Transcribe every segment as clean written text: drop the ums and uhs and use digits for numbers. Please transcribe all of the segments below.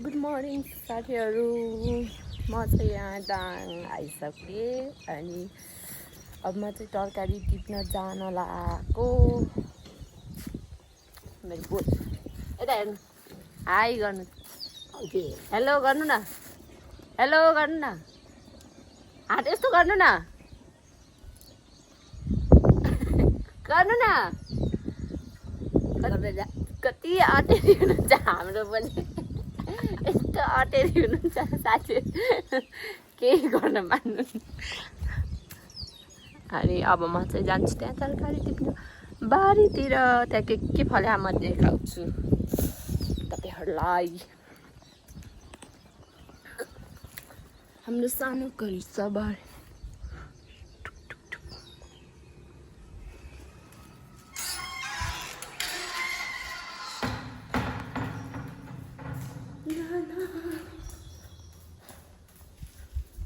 Good morning साथीहरू। म चाहिँ यहाँ दाङ आइसकेँ अनि अब म चाहिँ तरकारी टिप्न जान लागेको। मेरो बोट यता हेर्नु, हाई गर्नु, हेलो गर्नु न, हेलो गर्नु न, हात यस्तो गर्नु न, गर्नु न। कति अटेरी हुनुहुन्छ हाम्रो पनि, यस्तो अटेरी हुनुहुन्छ साथीहरू, केही गर्न मान्नु। अनि अब म चाहिँ जान्छु त्यहाँ तरकारी टिप्नु बारीतिर। त्यहाँ के फल्यो म देखाउँछु तपाईँहरूलाई। हाम्रो सानो घर छ बारी।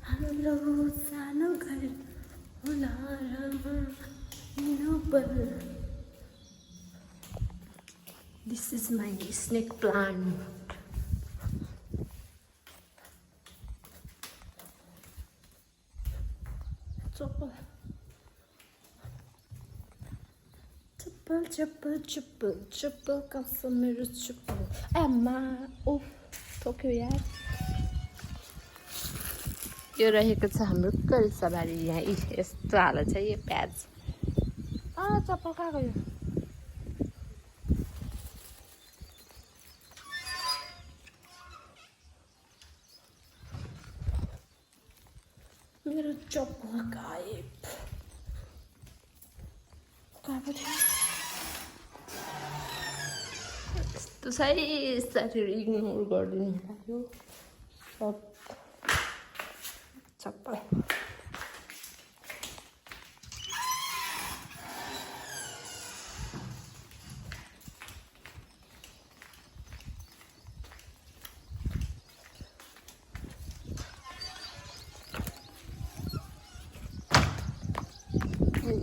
हाम्रो सानो घर होला This is my snake plant. Chapel, chapel, chapel, chapel, chapel. Kasih मेरो chapel. Emma, oh, ठोक्यो यार। यो रहेको छ हाम्रो करिसाबारी। यहाँ यस्तो हालत छ यो प्याज। चप्पल कहाँ गयो? मेरो चप्पल गायब। कहाँ पो थियो? यस्तो सही साथीहरू इग्नोर गरिदिनु लाग्यो सब चप्पल।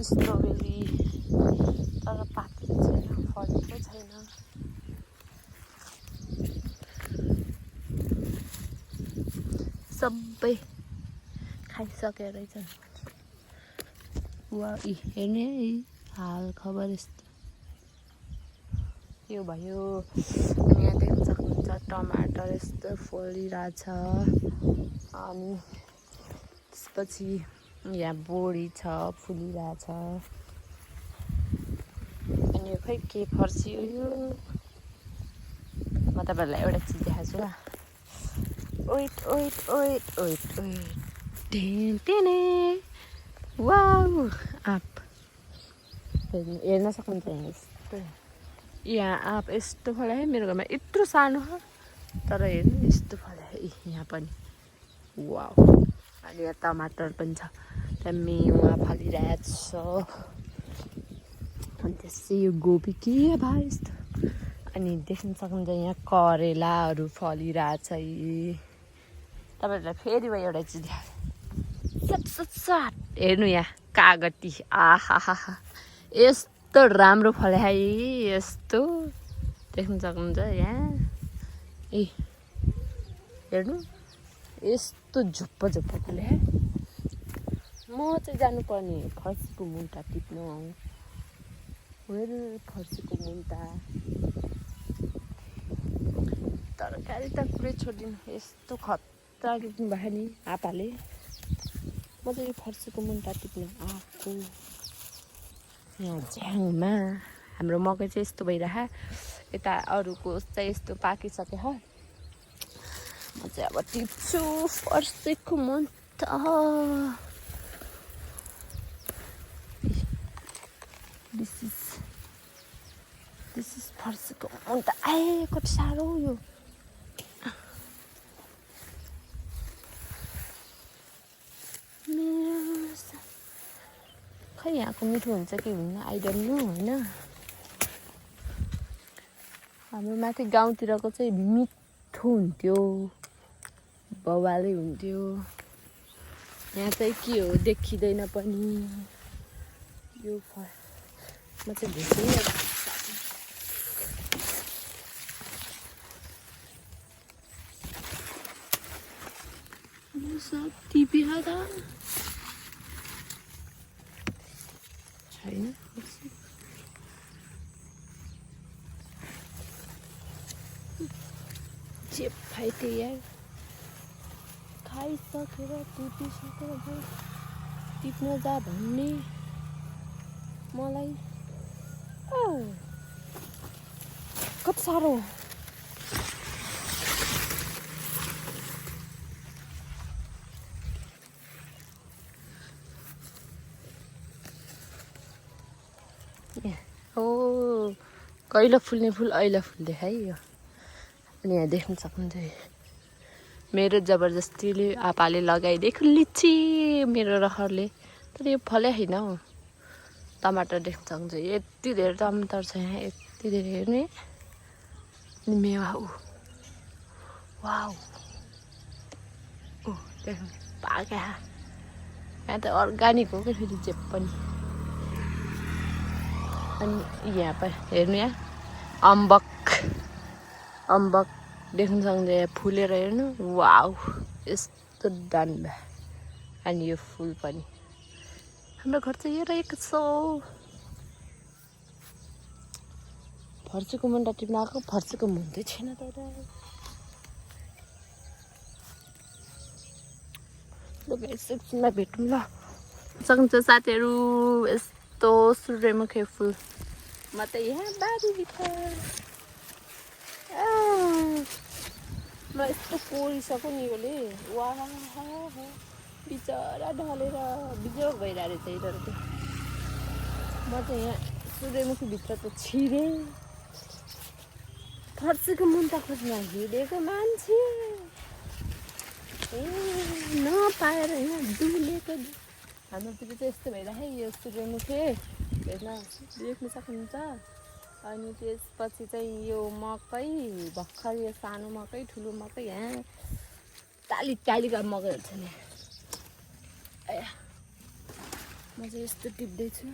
स्ट्रबेरी तर पाकेको छैन, फलेको छैन। सबै खाइसकेर रहेछन्। वा हेर्ने है हाल खबर यस्तो। यो भयो। यहाँ देख्न सक्नुहुन्छ टमाटर यस्तो फलिरहेछ। अनि त्यसपछि यहाँ बोडी छ फुलिरहेछ। अनि यो खै के फर्सियो यो। म तपाईँहरूलाई एउटा चिज देखाउँछु ल। ओइट ओइट ओइट ओइट ओइट टेने वाउ आँप हेर्न सक्नुहुन्छ। यहाँ यस्तो यहाँ आँप यस्तो फल्यो है। मेरो घरमा यत्रो सानो हो तर हेर्नु यस्तो फल्यो यहाँ पनि। वाउ। अनि यहाँ टमाटर पनि छ। त्यहाँ मेवा फलिरहेछ। अनि त्यसै यो गोबी के भयो यस्तो। अनि देख्न सक्नुहुन्छ यहाँ करेलाहरू फलिरहेछ। तपाईँहरूलाई फेरि म एउटा चिज देखाएँ। सट हेर्नु यहाँ कागती। आहा यस्तो राम्रो फल्यो है। यस्तो देख्न सक्नुहुन्छ यहाँ। हेर्नु यस्तो झुप्पो झुप्पो फल्यो है। म चाहिँ जानुपर्ने फर्सीको मुन्टा टिप्नु। फर्सीको मुन्टा तरकारी त पुरै छोडिदिनु। यस्तो खतरा टिप्नु भयो नि आपाले। म चाहिँ यो फर्सीको मुन्टा टिप्नु आएको। यहाँ झ्याङमा हाम्रो मकै चाहिँ यस्तो भइरह। यता अरूको चाहिँ यस्तो पाकिसक्यो हो। म चाहिँ अब टिप्छु फर्सीको मुन्टा। This is फर्सीको मुन्टा। कति साह्रो यो। खै यहाँको मिठो हुन्छ कि हुन्न आई डोन्ट नो होइन। हाम्रो माथि गाउँतिरको चाहिँ मिठो हुन्थ्यो, बवालै हुन्थ्यो। यहाँ चाहिँ के हो देखिँदैन पनि यो फल। म चाहिँ भेट्दिनँ। सब टिपिहा त छैन जे फाइटे यार खाइसकेर टिपिसकेर टिप्न जा भन्ने मलाई कति साह्रो हो कहिले फुल्ने फुल अहिले फुल्दै है यो अनि यहाँ देख्न सक्नुहुन्छ मेरो जबरजस्तीले आपाले लगाइदिएको लिची मेरो रहरले तर यो फलै होइन हौ टमाटर देख्न सक्नुहुन्छ यति धेरै टमाटर छ यहाँ यति धेरै हेर्ने अनि मेवा वाउ देख्नु पाका यहाँ त अर्ग्यानिक हो क्या फेरि जे पनि अनि यहाँ पनि हेर्नु यहाँ अम्बक देख्न सक्नुहुन्छ यहाँ फुलेर हेर्नु वाउ यस्तो दामी भयो अनि यो फुल पनि हाम्रो घर चाहिँ यो रहेको छ फर्सीको मुन्टा टिप्न आएको फर्सीको मुन्टै छैन त एकछिनमा भेटौँ ल सक्नुहुन्छ साथीहरू यस्तो सूर्यमुखी फुल म त यहाँ बारीभित्र म यस्तो कोरिसक्यो नि योले वा बिचरा ढलेर बिजोग भइरहेको रहेछ यिनीहरूको म त यहाँ सूर्यमुखीभित्र त छिरेँ फर्सीको मुन्टा खोज्न हिँडेको मान्छे नपाएर यहाँ डुलेको हाम्रोतिर चाहिँ यस्तो भइरहेको यो सूर्यमुखी हेर्न देख्न सक्नुहुन्छ अनि त्यसपछि चाहिँ यो मकै भर्खर यो सानो मकै ठुलो मकै यहाँ टालीका मकैहरू छ नि आया म चाहिँ यस्तो टिप्दैछु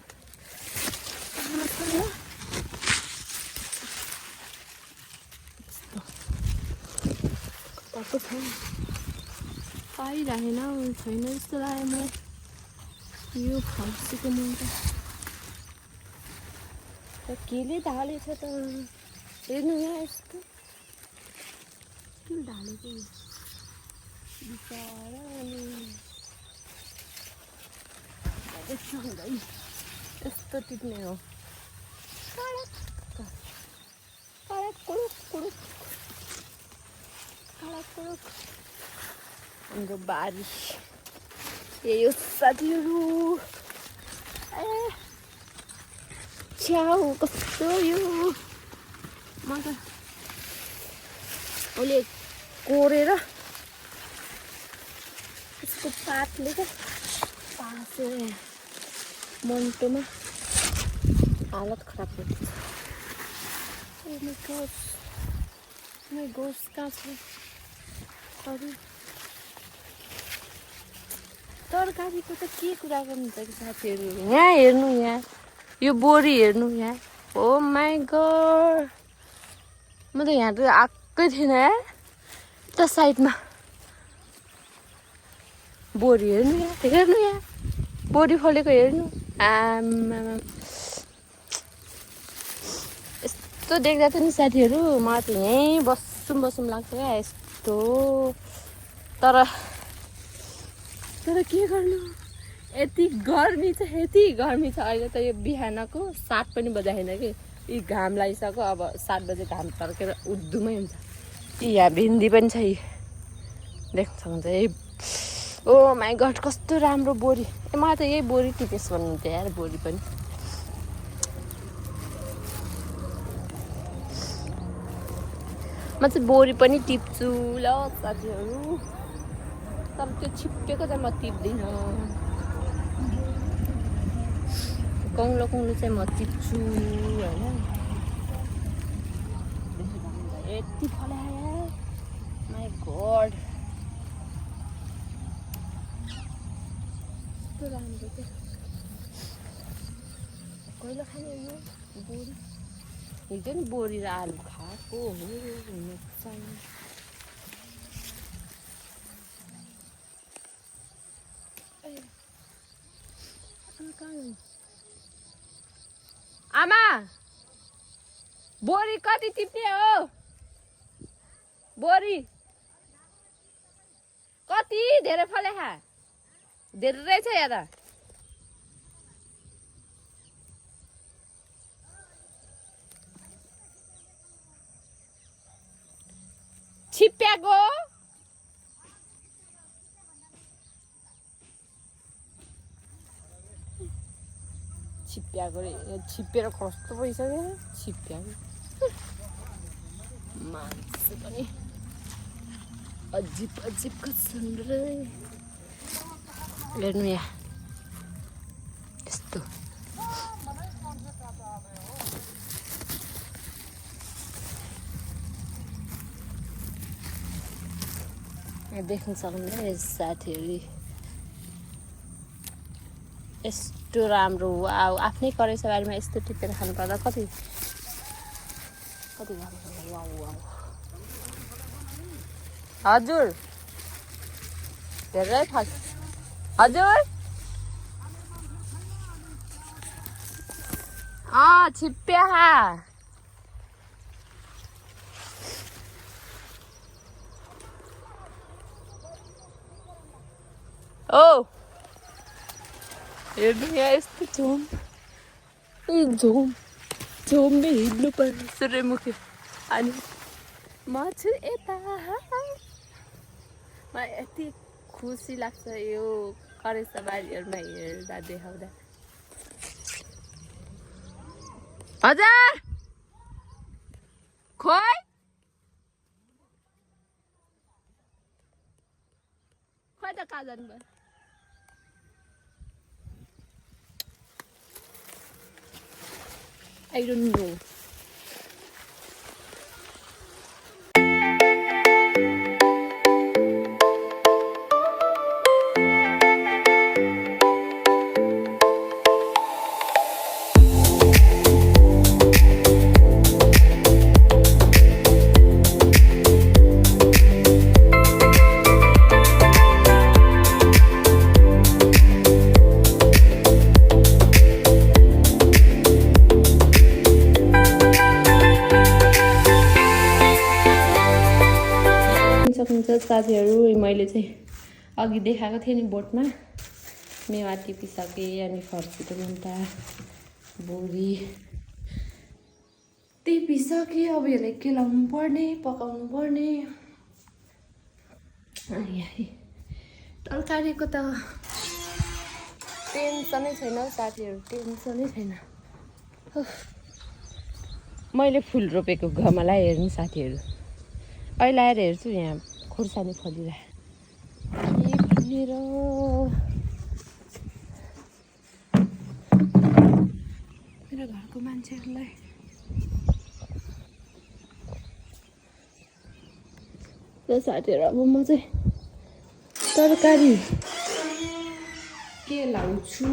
कताको छ पाइरहेन छैन जस्तो लाग्यो मलाई यो फर्सीको मुन्टा केले ढालेछ त हेर्नु यहाँ यस्तो के ढालेको बिचरा अनि यस्तो टिप्ने हो हाम्रो बारी यही हो साथीहरू छ्याउ कस्तो यो म त अहिले कोरेर यसको पातले क्या पासेर मन्टोमा हालत खराब हुन्छ गोस कहाँ छ अरू तरकारीको त के कुरा गर्नुहुन्छ कि साथीहरू यहाँ हेर्नु यहाँ यो बोरी हेर्नु यहाँ हो माई गड म त यहाँ त आएकै थिएन त साइडमा बोरी हेर्नु यहाँ बोरी फलेको हेर्नु आमा यस्तो देख्दा त नि साथीहरू म त यहीँ बसौँ लाग्छ क्या यस्तो तर के गर्नु यति गर्मी छ अहिले त यो बिहानको 7 पनि बजाएन कि यी घाम लागिसक्यो अब 7 बजे घाम तर्केर उद्धुमै हुन्छ यहाँ भिन्डी पनि छ देख्न सक्नुहुन्छ ओ माई गड कस्तो राम्रो बोरी मलाई त यही बोरी टिपेस भन्नुहुन्थ्यो यार बोरी पनि म चाहिँ बोरी पनि टिप्छु ल साथीहरू तर त्यो छिप्पेको चाहिँ म टिप्दिनँ कौलो चाहिँ म टिप्छु होइन यति फलायो माई गड कस्तो राम्रो क्या कहिले खाने यो बोरी हिजो नि बोरी र आलु खाएको हो हुनु चाहिँ आमा बोरी कति टिप्ने हो बोरी कति धेरै फले खा धेरै छ यहाँ त छिप्प्याको छिप्पेर कस्तो भइसक्यो छिप्प्याको मान्छे पनि अजिब अजिबका छन् रे हेर्नु यहाँ यस्तो देख्न सक्नुहुन्छ साथीहरू यस्तो राम्रो वाउ आफ्नै करेसो बारीमा यस्तो टिपेर खानु पर्दा कति कति राम्रो वाउ वाउ हजुर धेरै फल हजुर छिप्प्या ओ हेर्नु यहाँ यस्तो झोमले हिँड्नु पर्ने सूर्यमुखी अनि म छु यता मलाई यति खुसी लाग्छ यो करेसा बारीहरूमा हेर्दा देखाउँदा हजुर खोइ खोइ त कहाँ जानुभयो I don't know. साथीहरू मैले चाहिँ अघि देखाएको थिएँ नि बोटमा मेवा टिपिसकेँ अनि फर्सीको मुन्टा बोरी टिपिसकेँ अब यसलाई केलाउनु पर्ने पकाउनु पर्ने अनि तरकारीको त टेन्सनै छैन साथीहरू टेन्सनै छैन मैले फुल रोपेको गमला हेर्नु साथीहरू अहिले आएर हेर्छु यहाँ खोर्सानी फलिरहेको के भनेर मेरो घरको मान्छेहरूलाई साथीहरू अब म चाहिँ तरकारी के लाउँछु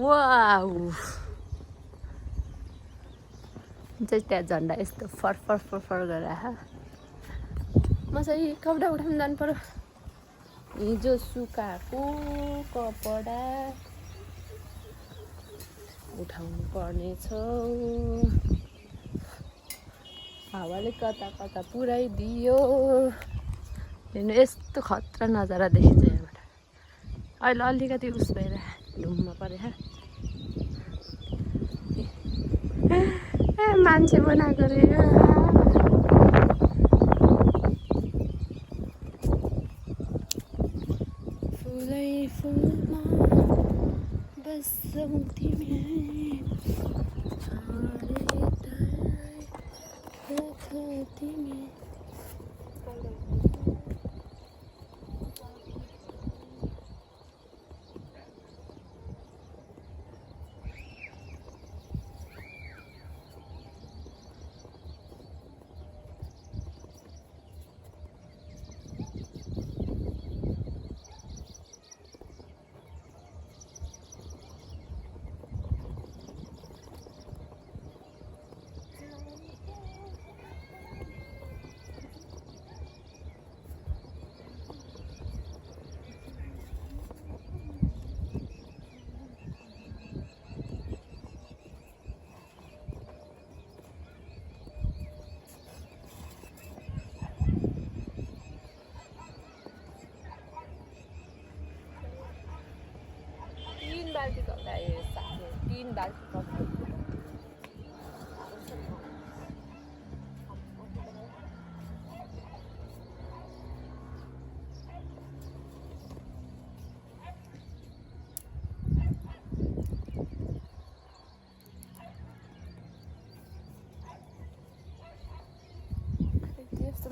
वाउ त्यहाँ झन्डा यस्तो फरफर फरफर गरेर म चाहिँ कपडा उठाउनु जानु पर्यो हिजो सुकाएको कपडा उठाउनु पर्नेछ हावाले कता कता पुऱ्याइदियो हेर्नु यस्तो खतरा नजारा देखिन्छ यहाँबाट अहिले अलिकति उस भएर ढुङ्गमा परेर मान्छे बनाएको रे फुलै फुलमा बस्छौ तिमी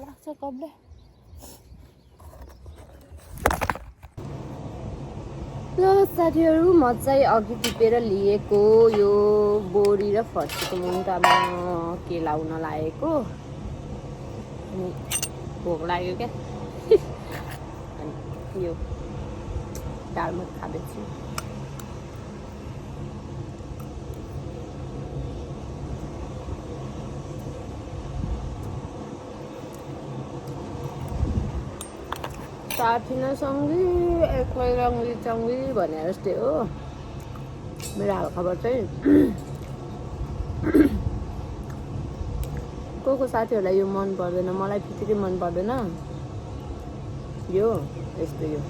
लाग्छ कब्ले ल साथीहरू म चाहिँ अघि टिपेर लिएको यो बोडी र फर्सीको मुन्टामा के लाउन लागेको अनि भोक लाग्यो क्या अनि यो दालमा खाँदैछु साथी नसँगै एक्लै रङ्गी चङ्गी भने जस्तै हो मेरो हालखबर चाहिँ को साथीहरूलाई यो मन पर्दैन मलाई फिटिकै मन पर्दैन यो यस्तो यो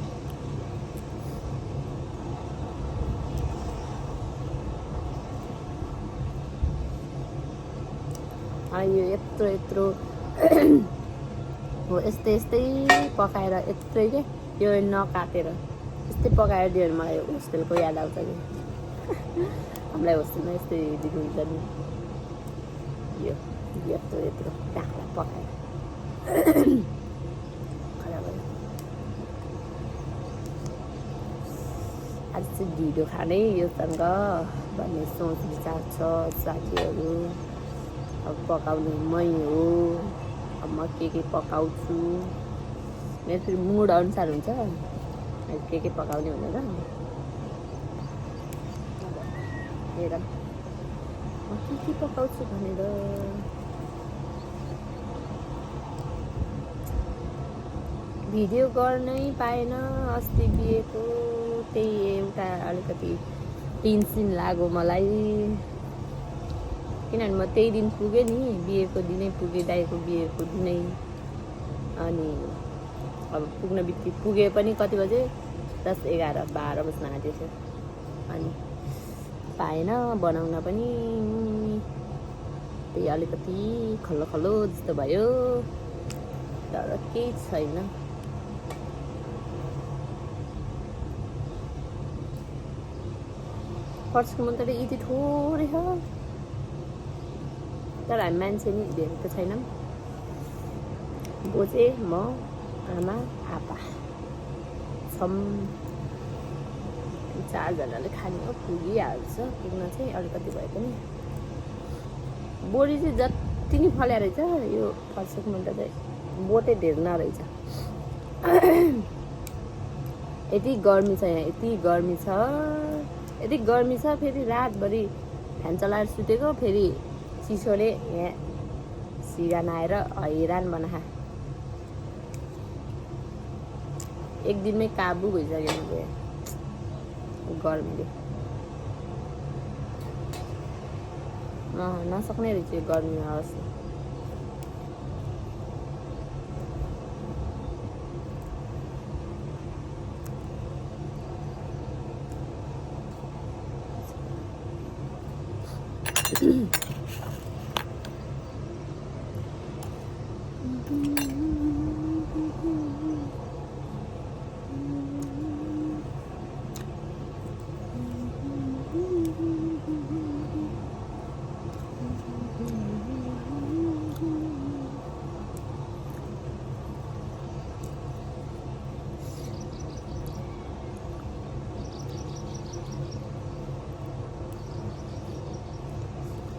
यो यत्रो यत्रो हो यस्तै पकाएर यत्रै के यो नकाटेर यस्तै पकाएर दियो भने मलाई होस्टेलको याद आउँछ कि हामीलाई होस्टेलमा यस्तै दिनुहुन्छ नि यो यत्रो यत्रो काँक्रा पकाएर आज चाहिँ ढिँडो खाने योसँग भन्ने सोच विचार छ साथीहरू अब पकाउने मै हो अब म के पकाउँछु मेरो फेरि मुड अनुसार हुन्छ के पकाउने भनेर हेर म के पकाउँछु भनेर भिडियो गर्नै पाएन अस्ति बिहेको त्यही एउटा अलिकति टेन्सन लाग्यो मलाई किनभने म त्यही दिन पुगेँ नि बिहेको दिनै पुगेँ दाइको बिहेको दिनै अनि अब पुग्न बित्तिकै पुगे पनि कति बजे 10, 11, 12 बज्न आँटेछ अनि पाएन बनाउन पनि त्यही अलिकति खल्लो खल्लो जस्तो भयो तर केही छैन फर्स्टको मन त यति थोरै छ तर हामी मान्छे नि धेरै त छैनौँ बोजे म आमा आपा छौँ 4जनाले खाने हो पुगिहाल्छ पुग्न चाहिँ अलिकति भए पनि बोडी चाहिँ जति नि फल्या रहेछ यो फर्सीको मुन्टा चाहिँ बोटै धेर नरहेछ यति गर्मी छ यहाँ यति गर्मी छ फेरि रातभरि फ्यान चलाएर सुतेको फेरि चिसोले यहाँ सिरान आएर हैरान बना एक दिनमै काबु भइसक्यो मेरो गर्मीले नसक्ने रहेछ यो गर्मीमा अवस्था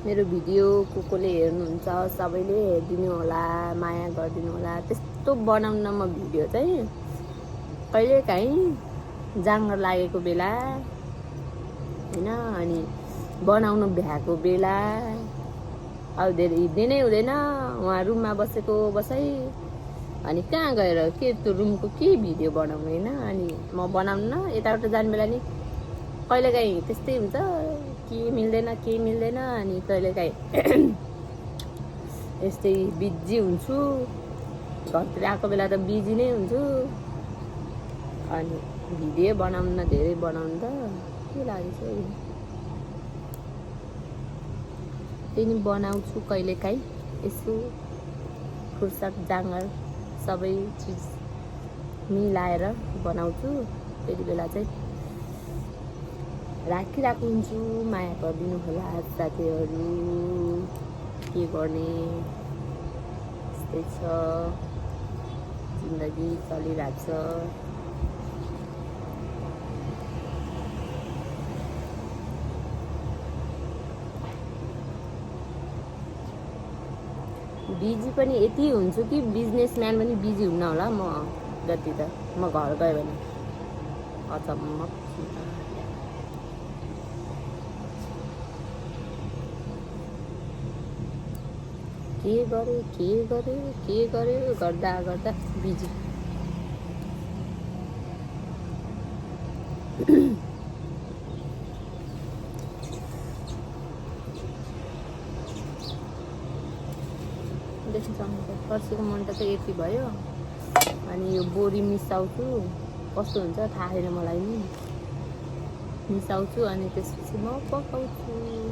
मेरो भिडियो कोले हेर्नुहुन्छ सबैले हेरिदिनु होला माया गरिदिनु होला त्यस्तो बनाउन म भिडियो चाहिँ कहिलेकाहीँ जाँगर लागेको बेला हैन अनि बनाउन भ्याएको बेला अब धेरै हिँड्नै हुँदैन उहाँ रुममा बसेको बसाइ अनि कहाँ गएर के त्यो रुमको के भिडियो बनाउनु हैन अनि म बनाउन यताउता जाने बेला नि कहिलेकाहीँ त्यस्तै हुन्छ के मिल्दैन अनि कहिलेकाहीँ यस्तै बिजी हुन्छु घरतिर आएको बेला त बिजी नै हुन्छु अनि भिडियो बनाउन धेरै बनाउनु त के लाग्छ त्यही नि बनाउँछु कहिलेकाहीँ यसो फुर्सद जाँगर सबै चिज मिलाएर बनाउँछु त्यति बेला चाहिँ राखिरहेको हुन्छु माया गरिदिनु होला साथीहरू के गर्ने त्यस्तै छ जिन्दगी चलिरहेको छ। बिजी पनि यति हुन्छु कि बिजनेसम्यान पनि बिजी हुन्न होला म जति त म घर गयो भने अचम्म। के गर्यो गर्दा गर्दा बिजी। पर्सिको मन्टा चाहिँ यति भयो। अनि यो बोरी मिसाउँछु कस्तो हुन्छ थाहा छैन मलाई नि। मिसाउँछु अनि त्यसपछि म पकाउँछु।